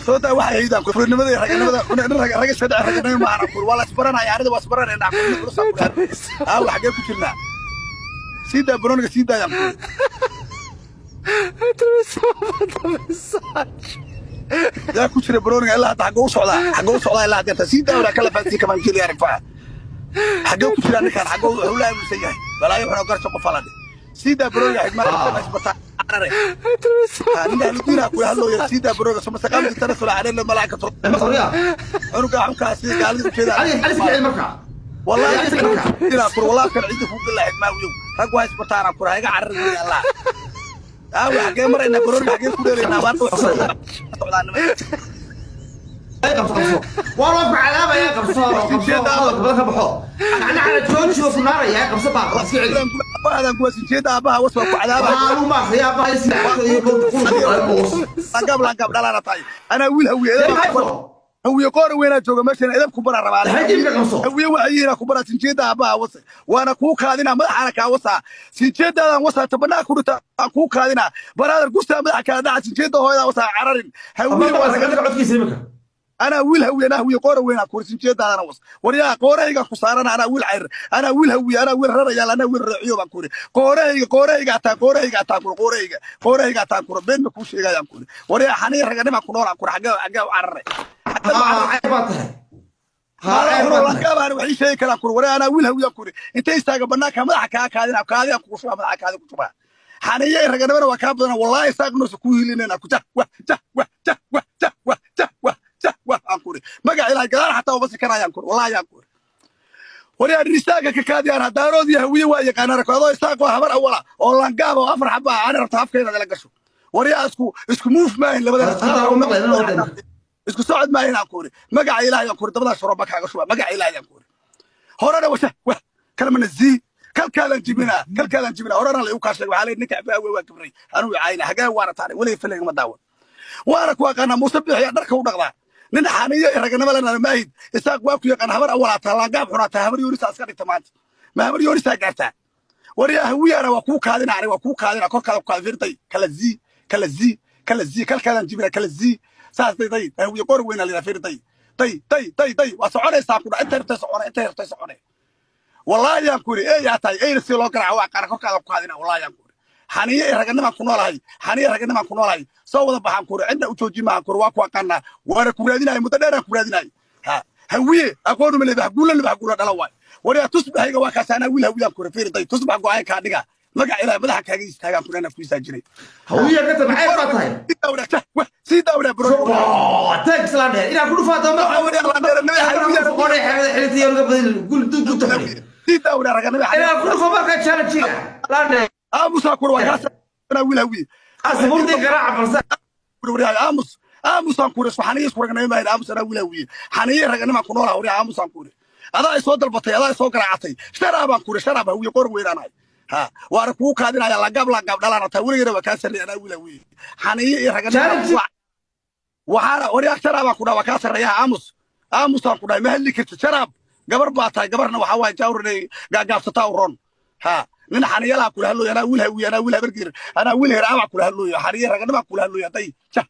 Soo daa waxay haydaan ku furnimada iyo raganimada, nin rag rag iska dhaca, raganimo ma aha kur. Waa la isbaranaya, anida waa isbaranayna kur, nin culus aan ku aaw. Xagee ku jirnaa? Sii daa banooniga, sii daayaan ku. Atravessou, mandou mensagem. Yaa ku jira banooniga ilaa hadda? Xagee u socdaa? Xagee u socdaa ilaa hadda? Sii daa wala kala faansi kamaan jili arag faa. Xagee ku jira ninkan? Xagee wuxuu la aaminsan yahay? Balaayo wuxuu garsho qof alade. Sii daa banooniga, xigmada isbartaa carare. Atravessou. Nin ahludiina kula hadlooya. Sii daa banooniga. Suma saqaamti tanasula caleyna malaa'ikatu. Sorya. Cunuga xunkaasi gaalida ujeedaa. Ali Ali iska celi marka. Wallahi inaa kur, wallahi kan cidda ku gala xigmaawiyow. Rag waa isbartaana kur, ha iga cararin weli. Allah, aawe, xagee maraynaa? Banooniga xagee ku dheelaynaa? Maanta wax socdaa niman. Ay, qabso, qabso, waa loo ku cadaabaya. Qabso, qabso, hadalka badan ka baxo. Ana cala jooji oo ku naaraya. Qabso baa, iska celi. Aadan kuwa sinjeeda aabaha was, waa ku cadaabaya. Waxaa ma akhriyaa baa si iyo qulqul. Langaab, langaab dhalaana tahay. Anaa wiil Hawiye, Hawiye qoora weynaa jooga meeshan, edab ku bara rabaa. Hajibka qabso. Hawiye waxay yihiin ku bara. Sinjeeda aabaha wase, waana kuu kaadinaa, madaxaana kaa wasaa. Sinjeedaadan wasaa, tabanaa ku dhita aan kuu kaadinaa. Baraader gustaa madaxa kala dhaca. Sinjeeda hooyadaa wasaa, cararin. Hawiye waa Waa codkiisa imika. Anaa wiil Hawiye, anaa Hawiye qoora weynaa kuuri. Sinjeedaadana was, waryaa, qoorahayga ku saarana. Anaa wiil cayr, anaa wiil Hawiye, anaa wiil rarayaal, anaa wiil raciyo baan kuuri. Qoorahayga, qoorahayga ataan, qoorahayga ataan kuri, qoorahayga, qoorahayga ataan kuri. Been ma kuu sheegayaan kuuri. Waryaa, xaniya raganimaa ku noolaan kuri. Xagee, xagee u cararay? Ceeb baa tahay. Haa, ceeb baa tahay. Langaabaan waxay sheegi karaan kuri. Waryaa, anaa wiil Hawiya kuri. Intay istaaga banaanka, madaxa kaa kaadina, kaadiyan kugu shubaa, madaxa kaadi ku shubaa. Xaniya raganimana waa kaa badan. Wallahi saaq nuusa kuu hilinayna ku jah wah jah wah jah wah jah wah jah wah jah wah aan kuri. Magac Ilaahay gadaal xataa uma sikanayaan kuri, wallahi aan kuri. Waryaa, risaaga ka kaadiyaan hadaarood iyo Hawiye waa yaqaanaan. Adoo Isaaq waa Habar Awala oo langaab oo afar xaba ah, aan rabta afka inaad ila gasho. Waryaa, isku muuf maahin labada. Hadda u maqlay inaan waddan. Isku socod maahin aan kuri. Magaca Ilaahay aan kuri, dabadaa shuraba kaaga shuba. Magaca Ilaahay aan kuri, horena washa wah kalmana zii, kalkaadan jibinaa, kalkaadan jibinaa. Horena la igu kaa sheegay. Waxaa leeyahay ninka abaawe waa gabray anuu caayna. Hagee waana taanay? Weliga filigama daawan, waana ku aqaanaa. Muuse Bixiya dharka u dhaqdaa. Nin xaniyo iyo raganimo lena maahid. Isaaq waa ku yaqaan. Habar Awalaataa, laangaab xunaataa. Habar Yoonisaa iska dhigta maanta, ma Habar Yoonisaa gaartaa? Waryaa, Hawiyana waa kuu kaadina, aniga waa kuu kaadina, korkaada ku kaadi. Firtay kala zii, kala zii, kala zii, kalkaadaan jibina, kala zii saas. Day day, Hawiye qor weyna la firtay. Day day day day, waa soconaysaa ku dha. Intay rabtay socone, intay rabtay socone. Wallaahi yaan ku yidhi, ey yaa tahay, eyna si loo garaaco waa qaara. Korkaada ku kaadina. Wallaahi yaan ku yidhi, xaniye iyo raganimaan ku noolahay, xaniye raganimaan ku noolahay. Soo wada baxaan ku yidhi, cidna u joojin maahan ku yidhi. Waa ku aqaanaa, waana ku raadinaya, muddo dheeraan ku raadinaya. Ha, Hawiye aqoonuma leedahay, guula libax, guula dhala waay. Waryaa, tusbaxayga waa kaas. Anaa wiil Hawiyaan ku yidhi. Fiiri day, tusbax go'aan kaa dhiga. Magac Ilaahay madaxa kaaga istaagaan ku dhanaa ku istaajinay. Hawiya ka tahay, ceeb baa tahay. Sii daawada jah wah, sii daawada bro. Thanks landheer inaan ku dhufaado. Sii daawada raganimo. Inaan ku dhufo marka challenge landheer. Aamusaa kuri, waa kaas. Anaa wiil Hawiye. Asbuurtii garaaca balse. Waryahay, aamus, aamusaan kuri. Isku xaniye, isku raganimo maahin. Aamus, anaa wiil Hawiye, xaniye raganimaan ku noolaha. Waryahay, aamusaan kuri. Adaa i soo dalbatay, adaa i soo garaacatay. Sharaabaan kuri, sharaab. Hawiye qor weynaanahay. Ha, waana kugu kaadinaya. Langaab, langaab dhalaana taa. Weligana waa kaa sarreeya. Anaa wiil Hawiye, xaniye iyo raganimo waxaana. Waryaa, sharaabaan ku dhaha, waa kaa sarreeyaha. Aamus, aamusaan ku dhahay. Ma hadli kartid, sharaab. Gabar baa tahay, gabarna waxaa waaye jawrinay gaagaabsataa u ron. Ha, nin xaniyalaha kula hadlooyo. Anaa wiil Hawiye, anaa wiil Habargeer, anaa wiil Heraabaa kula hadlooyo. Xaniye raganimaa kula hadlooyo. Hadday jah.